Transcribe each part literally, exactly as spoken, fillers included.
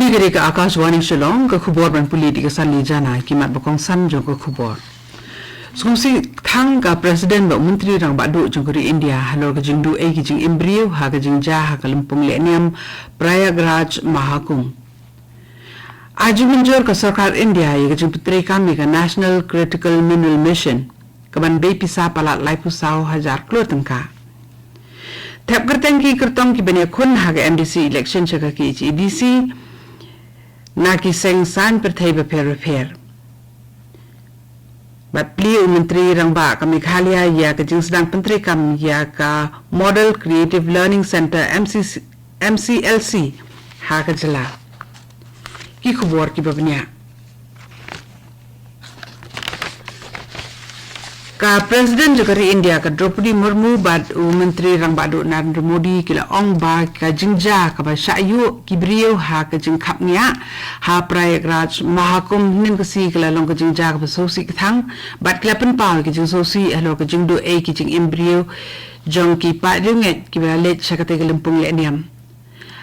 Kane ka Akashvani Shillong, ka khubor ban pule da ka Sanli Jana, ki mat ba kongsan jong ka khubor. Sngewsih tang ka President bad u Myntri Rangbah Duh jong ka ri India halor ka jingduh ei ki jingim briew ha ka jingjia ha ka lympung lehniam Prayagraj Mahakumbh. Ai jingmynjur ka sorkar India ïa ka jingpyntreikam ïa ka National Critical Mineral Mission, kaban bei pisa palat laiphew saw hajar klur tyngka. Thep kyrteng ki kyrtong kiban ïakhun ha ka M D C election sha ka K H A D C na ki seng saiñ pyrthei bapher bapher. Bad plie u Myntri Rangbah ka Meghalaya ïa ka jingsdang pyntreikam ïa ka Model Creative Learning Centre, M C C, M C L C, ha ka jylla. Ki khubor kiba bniah. Ka President jong ka ri India ka Droupadi Murmu bad u Myntri Rangbah Duh Narendra Modi ki la ong ba ka jingjia kaba shah ïuh ki briew ha ka jingkhapngiah ha Prayagraj Mahakumbh hynnin ka sngi ka la long ka jingjia kaba sngewsih kthang, bad ki la pynpaw ïa ka jingsngewsih halor ka jingduh ei ki jingim briew jong ki paid riewngeit kiba la leit sha katei ka lympung lehniam.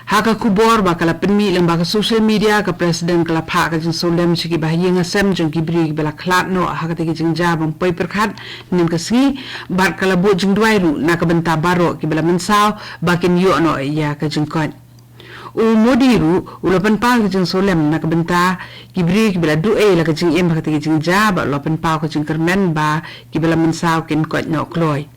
Ha ka khubor ba ka la pynmih lyngba ka social media, ka President ka la phah ka jingsngewlem sha kiba ha ïing ha sem jong ki briew kiba la khlad noh ha katei ka jingjia bym poi pyrkhat hynnin ka sngi, bad ka la buh jingduwai ruh na ka bynta baroh kiba la mynsaw ba kin ïoh noh ïa ka jingkoit. U Modi ruh u la pynpaw ka jingsngewlem na ka bynta ki briew kiba la duh ei la ka jingim ha katei ka jingjia, bad u la pynpaw ka jingkyrmen ba kiba la mynsaw kin koit noh kloi.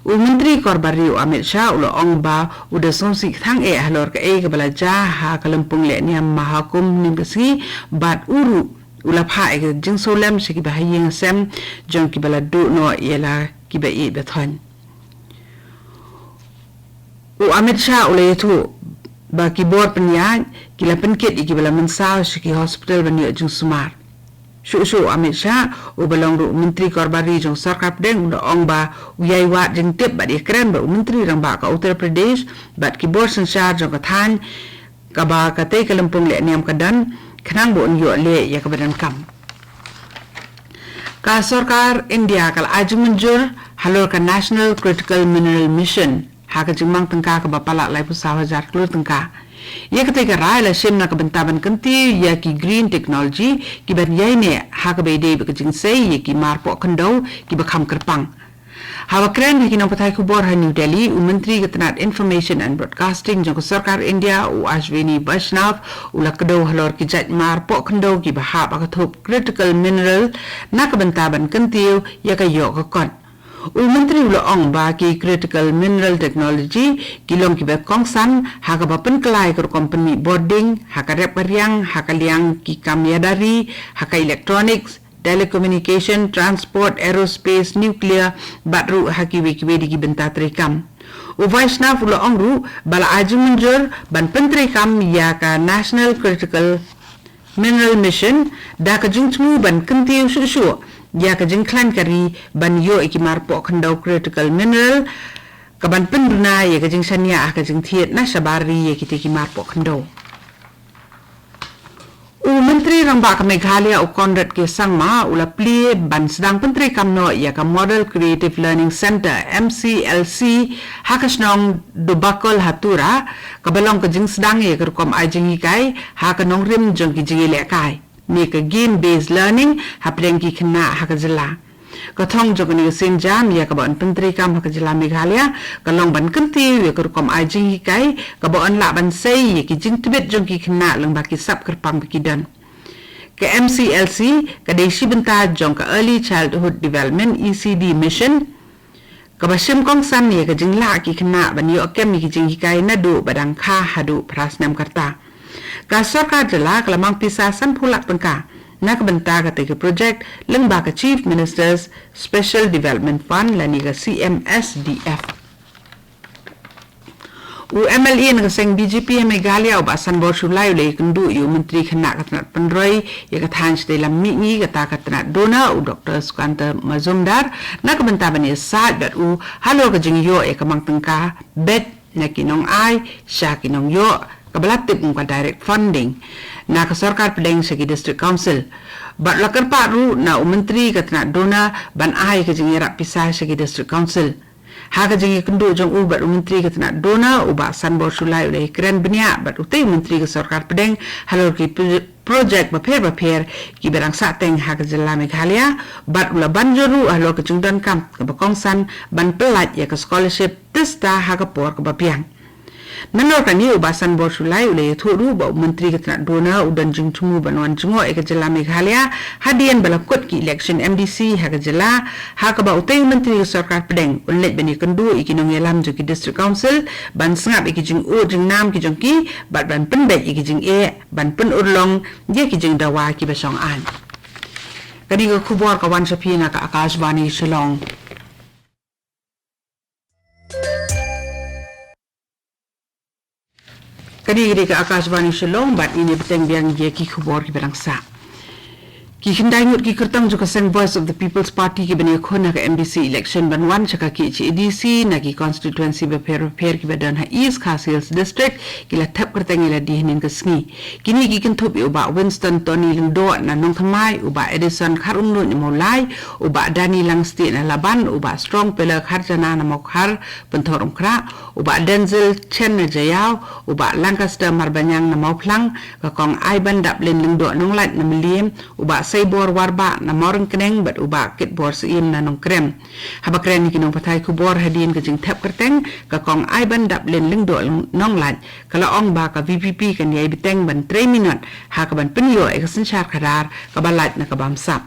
U Myntri Korbar Ri u Amit Shah u la ong ba u da sngewsih kthang eh halor kaei kaba la jia ha ka lympung lehniam Mahakumbh hynnin ka sngi, bad u ruh u la phah ïa ka jingsngewlem sha kiba ha ïing ha sem jong kiba la duh noh ïa la kiba ïeit ba thoiñ. U Amit Shah u la ïathuh ba ki bor pynïaid ki la pynkit ïa kiba la mynsaw sha ki hospital ban ïoh jingsumar. Shuh shuh u Amit Shah, uba long ruh u Myntri Korbar Ri jong sorkar pdeng, u la ong ba u ïai wad jingtip bad ïakren bad u Myntri Rangbah ka Uttar Pradesh bad ki bor synshar jong ka thaiñ kaba katei ka lympung lehniam ka don, khnang ba un ïoh leh ïa kaba donkam. Ka sorkar India ka la ai jingmynjur halor ka National Critical Mineral Mission ha ka jingmang tyngka kaba palat laiphew saw hajar klur tyngka. Ïa katei ka rai la shim na ka bynta ban kyntiew ïa ki green technology kiban ïaineh ha kaba ïadei bad ka jingsei ïa ki mar poh khyndew kiba kham kyrpang. Haba kren ha ki nongpathai khubor ha New Delhi, u Myntri ka tnat Information and Broadcasting jong ka sorkar India, u Ashwini Vaishnaw, u la kdew halor ki jait mar poh khyndew kiba hap ha ka thup critical mineral na ka bynta ban kyntiew ïa ka ïoh ka kot. U Myntri u la ong ba ki critical mineral technology ki long kiba kongsan ha kaba pynkylla ïa ka rukom pynmih bording, ha ka rep ka riang, ha ka liang ki kam ïada ri, ha ka electronics, telecommunication, transport, aerospace, nuclear, bad ruh ha kiwei kiwei de ki bynta treikam. U Vaishnaw u la ong ruh ba la ai jingmynjur ban pyntreikam ïa ka National Critical Mineral Mission da ka jingthmu ban kyntiew shuh shuh ïa ka jingkhlaiñ ka ri ban ïoh ïa ki mar poh khyndew critical mineral, kaban pynduna ïa ka jingshaniah ha ka jingthied na shabar ri ïa kitei ki mar poh khyndew. U Myntri Rangbah ka Meghalaya, u Conrad K Sangma, u la plie ban sdang pyntreikam noh ïa ka Model Creative Learning Centre, M C L C, ha ka shnong Dobakol ha Tura, kaba long ka jingsdang ïa ka rukom ai jinghikai ha ka nongrim jong ki jingïalehkai, ne ka game based learning, hapdeng ki khynnah ha ka jylla. Ka thong jong kane ka sienjam ïa kaba yn pyntreikam ha ka jylla Meghalaya ka long ban kyntiew ïa ka rukom ai jinghikai kaba yn lah ban sei ïa ki jingtbit jong ki khynnah lyngba ki sap kyrpang ba ki don. Ka M C L C ka dei shi bynta jong ka Early Childhood Development, E C D Mission, kaba shim kongsan ïa ka jinglah ki khynnah ban ïoh kem ïa ki jinghikai naduh ba dang kha haduh phra snem ka rta. Ka sorkar jylla ka la mang pisa sanphew lak tyngka na ka bynta katei ka project lyngba ka Chief Minister's Special Development Fund lane ka C M S D F. U M L A na ka seng B J P ha Meghalaya, u Bah Sanbor Shullai, u la ïakynduh ïa u Myntri Khynnah ka tnat pynroi ïa ka thaiñ shatei lam mihngi kata ka tnat DoNER, u Doctor Sukanta Majumdar, na ka bynta ban ïasaid bad u halor ka jingïoh ïa ka mang tyngka beit na ki nongai sha ki nongïoh, kaba la tip kum ka direct funding na ka sorkar pdeng sha ki District Council. Bad la kyrpad ruh na u Myntri ka tnat DoNER ban ai ka jingïarap pisa sha ki District Council. Ha ka jingïakynduh jong u bad u Myntri ka tnat DoNER, u Bah Sanbor Shullai u la ïakren bniah bad utei u Myntri ka Sorkar Pdeng halor ki pro-, projek bapher bapher kiba dang sahteng ha ka jylla Meghalaya, bad u la ban jur ruh halor ka jingdonkam kaba kongsan ban pyllait ïa ka scholarship tista ha ka por kaba biang. Nalor kane, u Bah Sanbor Shullai u la ïathuh ruh ba u Myntri ka tnat DoNER u don jingthmu ban wan jngoh ïa ka jylla Meghalaya hadien ba la kut ki election M D C ha ka jylla, ha kaba utei u Myntri ka Sorkar Pdeng un leit ban ïakynduh ïa ki nongïalam jong ki District Council ban sngap ïa ki jingud jingnam ki jong ki bad ban pynbeit ïa ki jingeh ban pynurlong ïa ki jingdawa kiba shong aiñ. Kane ka khubor ka wan sha phi na ka Akashvani Shillong. Kane ka dei ka Akashvani Shillong bad ngin ïa bteng biang ïa ki khubor kiba dang sah. Ki khyndai ngut ki kyrtong jong ka seng Voice of the People's Party kiba ïakhun ha ka M D C election ban wan sha ka K H A D C na ki constituency bapher bapher kiba don ha East Khasi Hills District ki la thep kyrteng ïa lade hynnin ka sngi. Kine ki kynthup ïa u Bah Winston Tony Lyngdoh na Nongthymmai, u Bah Edison Kharumnuid na Mawlai, u Bah Danny Langstieh na Laban, u Bah Strong Pela Kharjana na Mawkhar Pynthorumkhrah, u Bah Denzel Chen na Jaïaw, u Bah Lancaster Marbaniang na Mawphlang, ka Kong Aibandaplin Lyngdoh Nonglait na Mylliem, u Bah Seibor Warbah na Mawryngkneng bad u Bah Kitbor Syiem na Nongkrem. Haba kren ïa ki nongpathai khubor hadien ka jingthep kyrteng, ka Kong Aibandaplin Lyngdoh Nonglait ka la ong ba ka V P P kan ïai bteng ban trei minot ha kaban pynïoh ïa ka synshar khadar kaba lait na ka bamsap.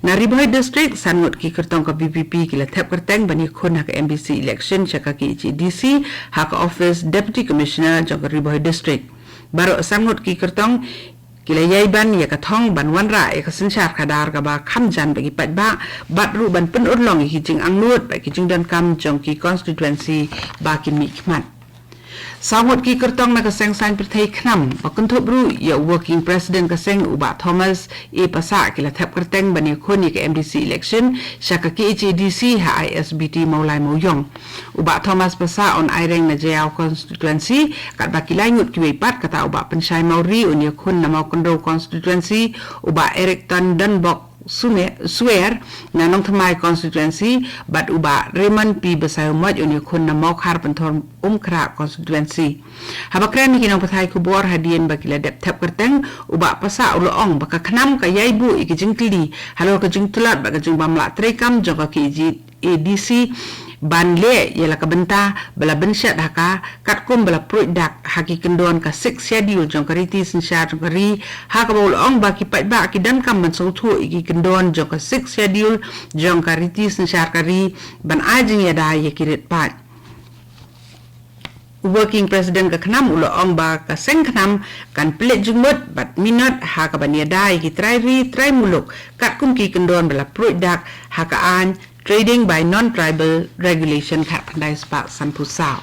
Na Ri Bhoi District, san ngut ki kyrtong ka V P P ki la thep kyrteng ban ïakhun ha ka M D C election sha ka K H A D C ha ka office Deputy Commissioner jong ka Ri Bhoi District. Baroh san ngut ki kyrtong ki la ïai ban ïa ka thong ban wanrah ïa ka synshar khadar kaba kham jan bad ki paidbah, bad ruh ban pynurlong ïa ki jingangnud bad ki jingdonkam jong ki constituency ba ki mihkhmat. Saw ngut ki kyrtong na ka seng saiñ pyrthei KHNAM, ba kynthup ruh ïa u Working President ka seng u Bah Thomas A Passah, ki la thep kyrteng ban ïakhun ïa ka M D C election sha ka K H A D C ha I S B T Mawlai Mawiong. U Bah Thomas Passah un aireng na Jaïaw constituency, katba ki lai ngut kiwei pat, kata u Bah Pynshai Mawrie un ïakhun na Mawkynrew constituency, u Bah Eric Tandon Bok Sune-, Suer na Nongthymmai constituency, bad u Bah Raymond P Basaiawmoit un ïakhun na Mawkhar Pynthorumkhrah constituency. Haba kren ïa ki nongpathai khubor hadien ba ki la dep thep kyrteng, u Bah Passah u la ong ba ka KHNAM ka ïai buh ïa ki jingkylli halor ka jingtlot bad ka jingbym lah treikam jong ka K H A D C ban leh ïa la ka bynta ba la bynshet ha ka, katkum ba la pruid dak ha ki kyndon ka Sixth Schedule jong ka riti synshar jong ka ri, ha kaba u la ong ba ki paidbah ki donkam ban sngewthuh ïa ki kyndon jong ka Sixth Schedule jong ka riti synshar ka ri ban ai jingïada ïa ki rit paid. U Working President ka KHNAM u la ong ba ka seng KHNAM kan pynleit jingmut bad minot ha kaban ïada ïa ki trai ri trai muluk, katkum ki kyndon ba la pruid dak ha ka aiñ Trading by Non-Tribal Regulation khatkhyndai spah sanphew saw.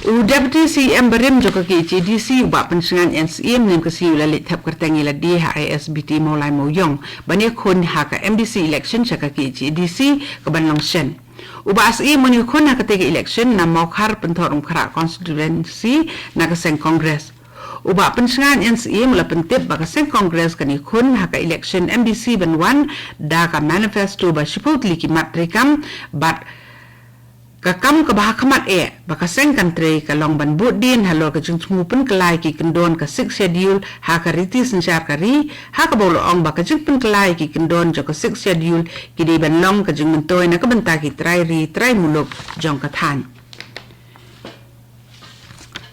U Deputy C M barim jong ka K H A D C, u Bah Pynshngaiñ N Syiem, mynne ka sngi u la leit thep kyrteng ïa lade ha I S B T Mawlai Mawiong ban ïakhun ha ka M D C election sha ka K H A D C kaban long shen. U Bah Syiem un ïakhun ha katei ka election na Mawkhar Pynthorumkhrah constituency na ka seng Congress. U Bah Pynshngaiñ N Syiem u la pyntip ba ka seng Congress kan ïakhun ha ka election M D C ban wan da ka manifesto ba shiphew tylli ki mat treikam, bad ka kam kaba ha khmat eh ba ka seng kan trei ka long ban bud dien halor ka jingthmu pynkylla ïa ki kyndon ka Sixth Schedule ha ka riti synshar ka ri, ha kaba u la ong ba ka jingpynkylla ïa ki kyndon jong ka Sixth Schedule ki dei ban long ka jingmyntoi na ka bynta ki trai ri trai muluk jong ka thaiñ.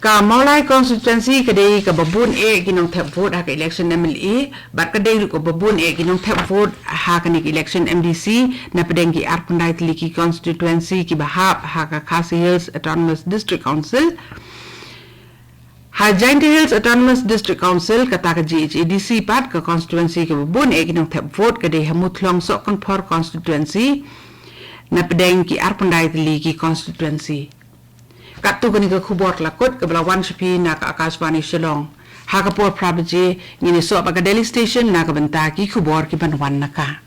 Ka Mawlai constituency ka dei kaba bun eh ki nongthep vote ha ka election M L A, bad ka dei ruh kaba bun eh ki nongthep vote ha kane ka election M D C na pdeng ki arphew khyndai tylli ki constituency kiba hap ha ka Khasi Hills Autonomous District Council. Ha Jaintia Hills Autonomous District Council, kata ka J H A D C pat, ka constituency kaba bun eh ki nongthep vote ka dei ha Muthlong Sohkynphor constituency na pdeng ki arphew khyndai tylli ki constituency. Katto kane ka khubor la kut kaba la wan sha phi na ka Akashvani Shillong. Ha ka por phra baje ngin ïasoh bad ka Delhi Station na ka bynta ki khubor kiban wan na ka.